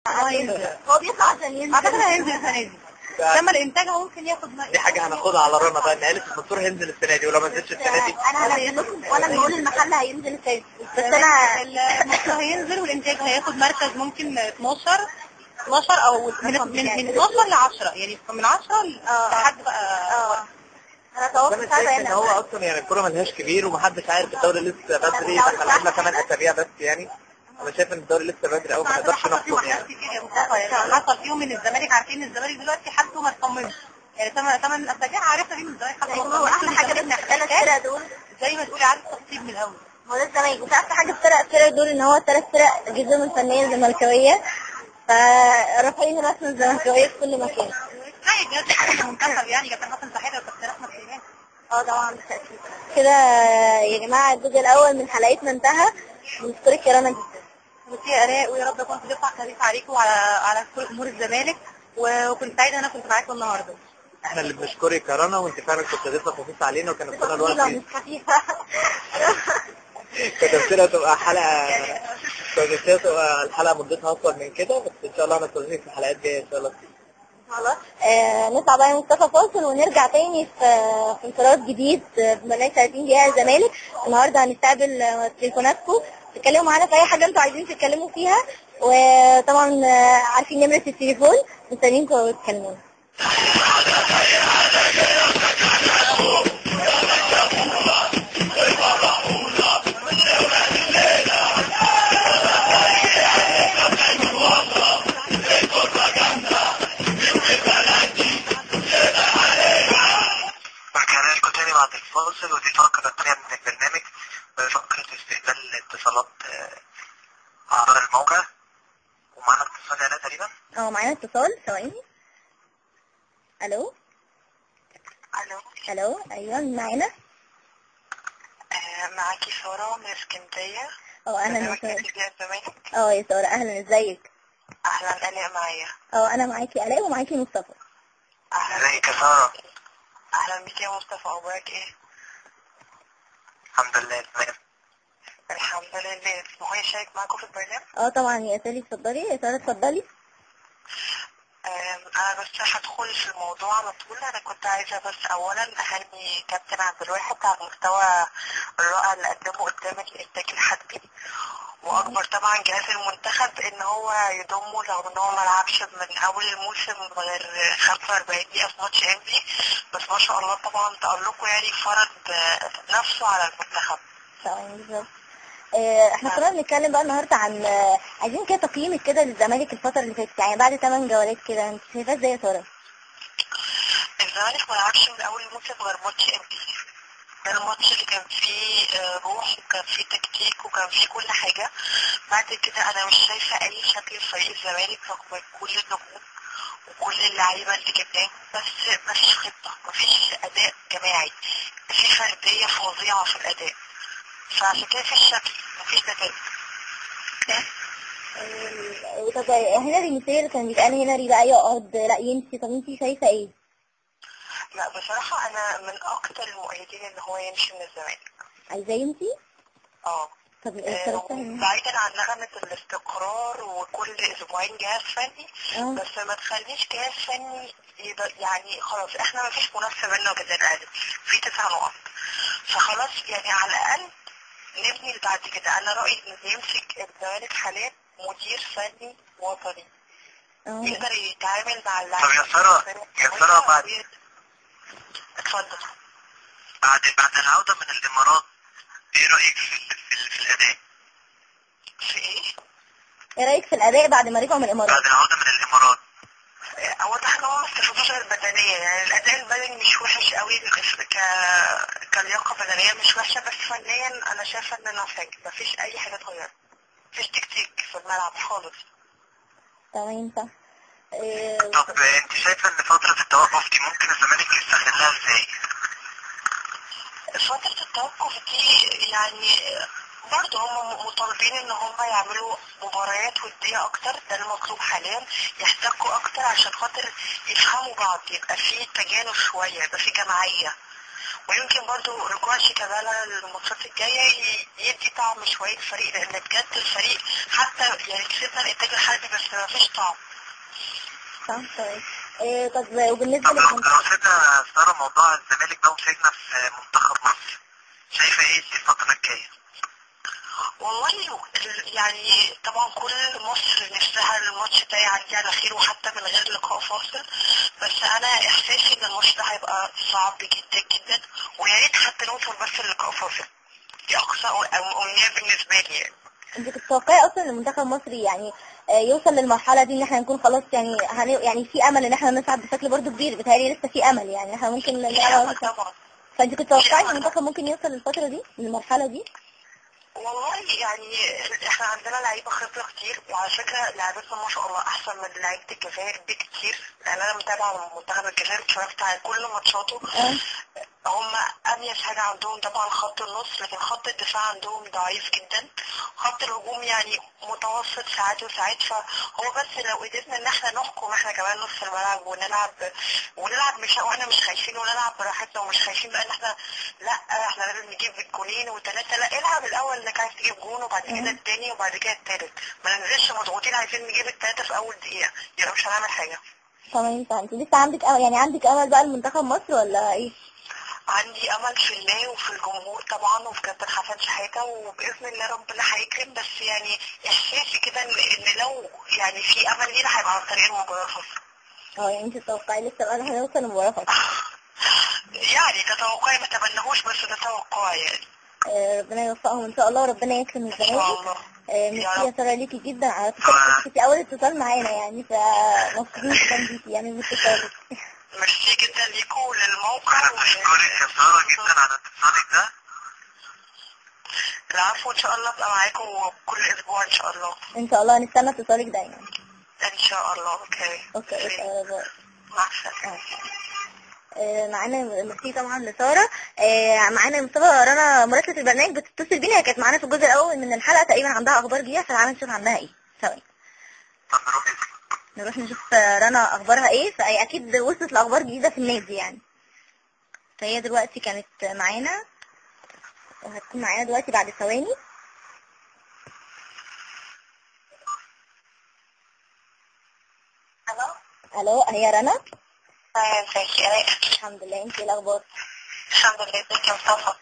هو بيطلع عشان ينزل. اعتقد هينزل السنة دي. لما الانتاج ممكن ياخد، دي حاجة هناخدها على رنا بقى، ان قالت المنصور هينزل السنة دي، ولو ما نزلش السنة دي انا هنزل وانا بقول المحل هينزل السنة دي، بس انا المنصور هينزل والانتاج هياخد مركز ممكن 12 او من 12 ل 10، يعني من 10 لحد بقى. انا توقعت ان هو اصلا يعني الكورة ملهاش كبير ومحدش عارف، الدوري لسه بدري، احنا لعبنا 8 اسابيع بس، يعني انا شايف ان الدوري لسه بدري قوي، ما نقدرش نحكم يعني. حصل فيهم من الزمالك، عارفين الزمالك دلوقتي حالته ما تطمنش، يعني 8 اسابيع عرفنا فيهم الزمالك حالته. هو احلى حاجة بس الثلاث فرق دول زي ما تقولي عارف ترتيب من الاول، هو ده الزمالك. بس احلى حاجة في الفرق دول ان هو الثلاث فرق جزء من الفنية الزملكاويه، فرافعين رسم الزملكاويه في كل مكان. كفاية جد المنتخب يعني كابتن حسن سحيره وكابتن احمد سليمان. طبعا بالتاكيد. كده يا جماعة الجزء الاول من حلقتنا انتهى. بنشكرك يا رنا جدا. ميرسي يا الاء، ويا رب اكون ضيفه خفيفة عليكم وعلى كل امور الزمالك، وكنت سعيدة ان انا كنت معاكم النهارده. احنا اللي بنشكرك يا رنا، وانت فعلا كنت ضيفه خفيفة علينا، وكانت لنا الوقت مش خفيفة. كانت نفسنا تبقى حلقة، كانت نفسنا تبقى الحلقة مدتها اطول من كده، بس ان شاء الله هنستضيفك في الحلقات الجاية ان شاء الله. خلاص نطلع بقى يا مصطفى فاصل ونرجع تاني في انفراد جديد في برنامج 30 دقيقة الزمالك. النهارده هنستقبل تليفوناتكم، تتكلموا معانا في اي حاجة انتوا عايزين تتكلموا فيها، وطبعا عارفين نمرة التليفون، مستنيينكم تكلمونا. بعد الفاصل، ودي فقرة تانية من البرنامج، فقرة استقبال اتصالات عبر الموقع. ومعنا اتصال يا تقريبا؟ معانا اتصال، ثواني. الو الو الو، ايوه معانا؟ معاكي سارة من اسكندرية. اهلا يا سارة. يا سارة اهلا، ازيك؟ اهلا، الاء معايا. انا معاكي الاء ومعاكي مصطفى. اهلا، ازيك يا سارة؟ اهلا بيك يا مصطفى، اخبارك ايه؟ الحمد لله تمام. الحمد لله. اسمحوا لي اشارك معاكم في البرنامج؟ طبعا يا سالي، اتفضلي يا ساره اتفضلي. انا بس هدخل في الموضوع على طول. انا كنت عايزه بس اولا اهني كابتن عبد الواحد على المستوى الرائع اللي قدمه قدام الانتاج الحربي، واكبر طبعا جهاز المنتخب ان هو يضمه، رغم ان هو ما لعبش من اول الموسم غير 45 دقيقة في ماتش انبي، بس ما شاء الله طبعا تألقه يعني فرض نفسه على المنتخب. تمام بالظبط. احنا كنا بنتكلم بقى النهارده عن عايزين كده تقييمك كده للزمالك الفترة اللي فاتت، يعني بعد 8 جولات كده انت شايفاه ازاي يا ساره؟ الزمالك ما لعبش من اول الموسم غير ماتش انبي، ده الماتش اللي كان فيه روح وكان فيه تكتيك وكان فيه كل حاجة. بعد كده انا مش شايفة اي شكل فريق الزمالك رغم كل النجوم وكل اللعيبة اللي جبناهم، بس مفيش خطة، مفيش اداء جماعي، في فردية فظيعة في الاداء، فعشان كده في الشكل مفيش نتائج. طب هنري مثال كان بيتقال هنري بقى يقعد لا يمشي، طب انتي شايفة ايه؟ لا بصراحة أنا من أكتر المؤيدين إن هو يمشي من الزمالك. عايزاه يمشي؟ طب بعيدا عن نغمة الاستقرار وكل أسبوعين جهاز فني، بس ما تخليش جهاز فني يعني خلاص إحنا ما فيش منافسة بيننا وبين الأهلي في 9 نقط، فخلاص يعني على الأقل نبني اللي بعد كده. أنا رأيي إن يمسك الزمالك حاليا مدير فني وطني يقدر يتعامل مع اللعيبة. طب يا سارة، يا سارة بعد اتفضل. بعد العودة من الإمارات ايه رأيك في الأداء؟ في ايه؟ ايه رأيك في الأداء بعد ما رجعوا من الإمارات؟ بعد العودة من الإمارات أول حاجة هو ما استفادوش غير بدنيا، يعني الأداء البدني مش وحش قوي، كلياقة بدنية مش وحشة، بس فنيا أنا شايفة إن nothing، مفيش أي حاجة اتغيرت، مفيش تكتيك في الملعب خالص. تمام صح. طب انت شايفة ان فترة التوقف دي ممكن الزمالك يستغلها ازاي؟ فترة التوقف دي يعني برضه هم مطالبين ان هم يعملوا مباريات ودية اكتر، ده المطلوب حاليا، يحتكوا اكتر عشان خاطر يفهموا بعض، يبقى في تجانس شوية، يبقى في جماعية. ويمكن برضو رجوع شيكابالا للماتشات الجاية يدي طعم شوية الفريق، لان بجد الفريق حتى يعني كسبنا الانتاج الحربي بس ما فيش طعم. صح. طيب طب وبالنسبة لو سيبنا ساره موضوع الزمالك ده ومسكنا في منتخب مصر، شايفه ايه الفترة الجاية؟ والله يعني طبعا كل مصر نفسها الماتش ده يعدي على خير وحتى من غير لقاء فاصل، بس انا احساسي ان الماتش ده هيبقى صعب جدا جدا، ويا ريت حتى نوصل بس للقاء فاصل، دي اقصى امنية بالنسبة لي يعني. انت كنت متوقعه اصلا ان المنتخب المصري يعني يوصل للمرحلة دي، ان احنا نكون خلاص يعني يعني في امل ان احنا نصعد بشكل برضه كبير؟ بتهيألي لسه في امل يعني احنا ممكن نلعب طبعا. فانت كنت متوقعه ان المنتخب ممكن يوصل للفترة دي، للمرحلة دي؟ والله يعني احنا عندنا لعيبة خبره كتير، وعلى فكرة لعيبتنا ما شاء الله احسن من لعيبة الجزائر بكتير، لان انا متابعه منتخب الجزائر اتفرجت على كل ماتشاته. هم اميز حاجة عندهم طبعا خط النص، لكن خط الدفاع عندهم ضعيف جدا، خط الهجوم يعني متوسط ساعات وساعات. فهو بس لو قدرنا ان احنا نحكم احنا كمان نص الملعب ونلعب مش واحنا مش خايفين، ونلعب براحتنا ومش خايفين بقى ان احنا لا احنا لازم نجيب جونين وثلاثة، لا العب الاول انك عايز تجيب جون وبعد كده الثاني وبعد كده الثالث، ما ننزلش مضغوطين عايزين نجيب الثلاثة في اول دقيقة، يبقى مش هنعمل حاجة. تمام. انت لسه عندك يعني عندك امل بقى لمنتخب مصر ولا ايه؟ عندي امل في الله وفي الجمهور طبعا وفي كابتن حسن شحاته، وباذن الله ربنا هيكرم، بس يعني احساسي كده ان لو يعني في امل لينا هيبقى عن طريق المباراة الفاصلة. يعني انت تتوقعي لسه بقى هنوصل للمباراة الفاصلة؟ يعني تتوقعي ما تبنهوش، بس ده توقعي يعني. ربنا يوفقهم ان شاء الله وربنا يكرم الزمالك ان شاء الله. ميرسي يا ساره ليكي جدا على اتصالك، كنتي اول اتصال معانا يعني، فمبسوطين جدا بيكي يعني من اتصالك. ميرسي جدا ليكم وللموقع. انا بشكرك يا ساره جدا على اتصالك ده. العفو، ان شاء الله ابقى معاكم كل اسبوع ان شاء الله. ان شاء الله هنستنى اتصالك دايما ان شاء الله. okay okay، bye. مع السلامة. معانا ميرسي طبعا لساره. معانا مصطفى رنا مراسله البرنامج بتتصل بينا، هي كانت معانا في الجزء الاول من الحلقة تقريبا، عندها اخبار جديدة، فتعالى نشوف عندها ايه. ثواني نروح نشوف رنا اخبارها ايه، فهي اكيد وصلت لاخبار جديدة في النادي يعني. فهي دلوقتي كانت معانا وهتكون معانا دلوقتي بعد ثواني. الو الو، هي رنا. ازيك يا آلاء؟ الحمد لله، انت ايه الاخبار؟ الحمد لله. ازيك يا مصطفى؟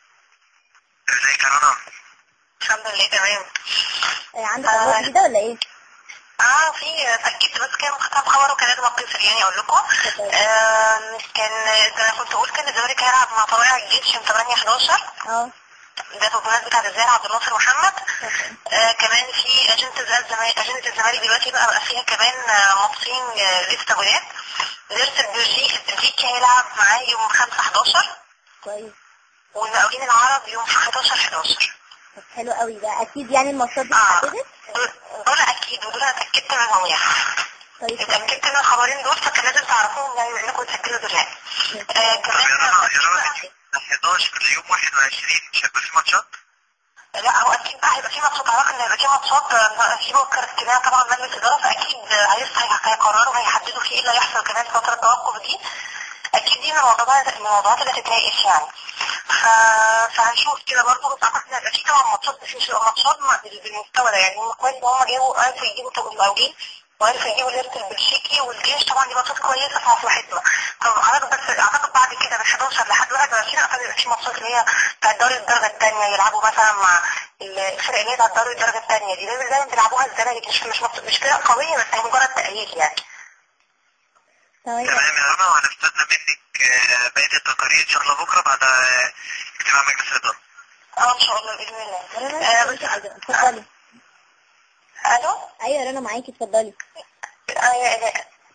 ازيك يا رنا؟ الحمد لله تمام. عندك اخبار جديدة ولا ايه؟ في اتاكدت بس كان كام خبر وكان لازم اتصل يعني اقول لكم. كان زي ما كنت اقول كان الزمالك هيلعب مع طلائع الجيش يوم 8/11. ده في بمناسبة عبد الزاهر عبد الناصر محمد. كمان في اجندة الزمالك دلوقتي بقى فيها كمان ماتشين لسه جداد. نيرس البلجيكي هيلعب معاه يوم 5/11. كويس. والمقاولين العرب يوم 11/11. طب حلو قوي ده، اكيد يعني الماتشات دي اتحددت؟ دول اكيد، ودول انا اتاكدت منهم يعني. طيب اتاكدت من الخبرين دول، فكان لازم تعرفوهم يعني انكم تسجلوا دلوقتي. كمان 11 ليوم 21 مش هيبقى في ماتشات؟ لا هو اكيد بقى هيبقى في ماتشات، اعتقد ان هيبقى في ماتشات في بكره اجتماع طبعا مجلس ادارة، فاكيد هيقرروا هيحددوا في ايه اللي هيحصل كمان في فترة التوقف دي. اكيد دي من الموضوعات اللي هتتناقش يعني. فهنشوف كده برضه، بس اعتقد ان هيبقى في طبعا ماتشات، بس مش هيبقى ماتشات بالمستوى ده يعني. هم كويس ان هم جابوا عرفوا يجيبوا المقاولين وعرفوا يجيبوا ليرت البلشيكي والجيش، طبعا دي ماتشات كويسة في مصلحتنا. طب حضرتك بس اعتقد بعد كده من 11 لحد 21 اعتقد يبقى في ماتشات اللي هي بتاعت دوري الدرجة الثانية، يلعبوا مثلا مع الفرق اللي هي بتاعت دوري الدرجة الثانية دي، دايما بيلعبوها الزمالك، مش فرق قوية، بس هي مجرد تأهيل يعني. تمام يا رنا، وهنستنى منك بقية التقارير ان شاء الله بكره بعد اجتماع مجلس الادارة. ان شاء الله باذن الله. اتفضلي. الو. ايوه رنا معاكي، اتفضلي. ايوه.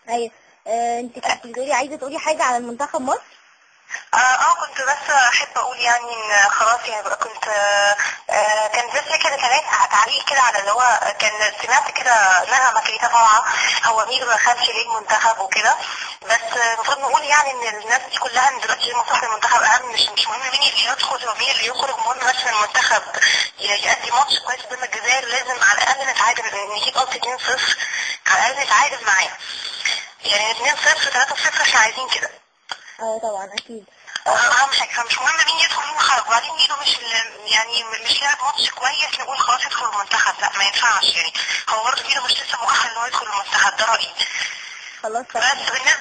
ايوه انت كنت بتقولي عايزه تقولي حاجة على المنتخب مصر؟ كنت بس احب اقول يعني ان خلاص يعني كنت كان بس كده كمان تعليق كده على اللي هو كان سمعت كده نغمة كده طالعه، هو ميدو ما خدش ليه المنتخب وكده، بس المفروض نقول يعني ان الناس دي كلها ان دلوقتي مصلحة المنتخب اهم، مش مهم مين اللي يدخل ومين اللي يخرج، المهم بس المنتخب يأدي ماتش كويس قدام الجزائر، لازم على الاقل نتعادل، نجيب قصدي 2-0 على الاقل نتعادل معاه يعني 2-0 3-0 احنا عايزين كده. طبعا اكيد. اهم حاجة، فمش مهم مين يدخل ومين خرج. وبعدين ميدو مش يعني مش لاعب ماتش كويس نقول خلاص يدخل المنتخب، لا ما ينفعش يعني، هو برضه ميدو مش لسه مؤهل ان هو يدخل المنتخب، ده رايي. خلاص بس بالنسبة